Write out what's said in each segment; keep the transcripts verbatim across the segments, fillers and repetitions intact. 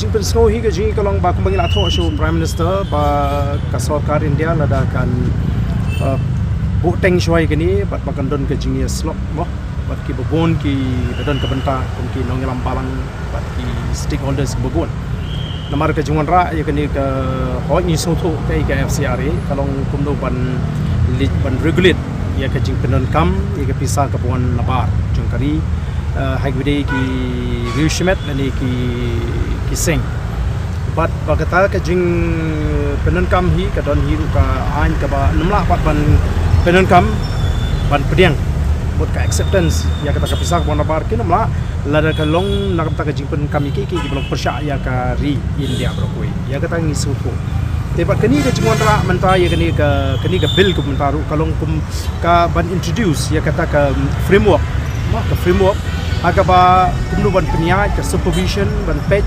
Pynsngew hi ka jingkylong ba kumba ngi la thoh sha u Prime Minister ba ka sorkar India lada kan, uh, buh teng shuwa ïa kane bad ba kan don ka jingïasyllok mo bad kiba bun kiba don ka bynta kum ki nongïalam balang bad ki stakeholders kiba bun. Namar ka jingwanrah ïa kane ka, hooid ngi sngewthuh kaei ka F C R A, ka long kumno ban leit ban regulate ïa ka jingpyndonkam ïa ka pisa kaba wan nabar jong ka ri, eh, ha kiba dei ki riew shimet lane ki, ki seng. Bad ba kata ka jingpyndonkam hi ka don hi ruh ka aiñ kaba ym lah pat ban pyndonkam ban pdiang bad ka acceptance ïa kata ka pisa kaba wan nabar, kin ym lah lada ka long na ka bynta ka jingpyndonkam ïa kiei kiei kiba long pyrshah ïa ka ri India baroh kawei. Ïa kata ngi sngewthuh. Te bad kane ka jingwanrah mynta ïa kane ka, kane ka bill ka mynta ruh ka long kum ka ban introduce ïa kata ka, um, framework. Mo, ka framework ha kaba kumno ban pynïaid ka supervision, ban peit,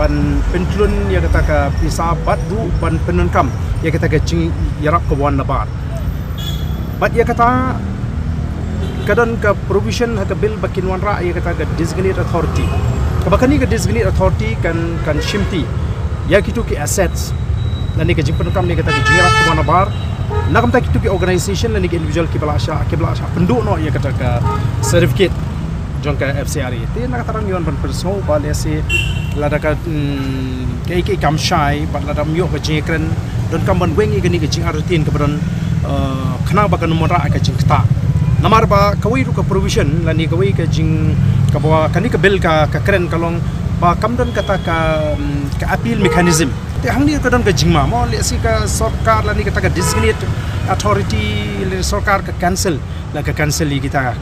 ban pynthlun ïa kata ka pisa bad ruh ban pyndonkam ïa kata ka jingïarap kaba wan nabar. Bad ïa kata ka don ka provision ha ka bill ba kin wanrah ïa kata ka designate authority. Kaba kane ka designate authority kan, kan shimti ïa kito ki assets lane ka jingpyndonkam ïa kata ka jingïarap kaba wan nabar na ka bynta kito ki organisation lane ki individual kiba la shah, kiba la shah pynduh noh ïa kata ka certificate jong ka F C R A. Te na kata ruh ngi wan ban pynsngew ba lehse lada ka, mm, kaei kaei kam shai bad lada ym ïoh ka jingïakren, donkam ban weng ïa kane ka jingartatien kaba don, eh, khnang ba kan ym wanrah ka jingktah. Namar ba kawei ruh ka provision lane kawei ka jing, kaba kane ka bill ka, ka kren ka long ba kam don kata ka, mm, ka appeal mechanism. Te hangne ka don ka jingma mo, lehse ka sorkar lane kata ka designate authority lane sorkar ka cancel, la ka cancel ïa kita,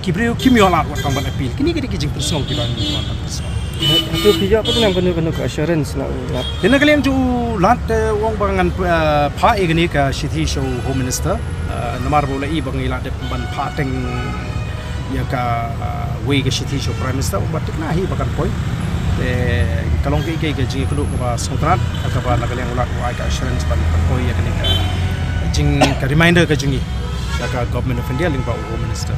ki briew kim ïoh lad wat tang ban appeal. Kine ki dei ki jingpynsngew kiba ngi wan ban pynsngew. Hato phi ïoh pat ne em kano kano ka assurance na u Lat? Te na ka liang jong u Lat, eh, u ong ba ngan, eh, phah ïa kane ka shithi sha u Home Minister. Eh, namar ba u la ïohi ba ngi la dep ban phah teng ïa kawei ka shithi sha u Prime Minister, u ba thikna hi ba kan poi. Te ka long kaei kaei ka jingïakynduh kaba sngewtynnat, kaba na ka liang u Lat u ai ka assurance ban, ban poi ïa kane ka jing, ka reminder ka jong ngi sha ka Government of India lyngba u Home Minister.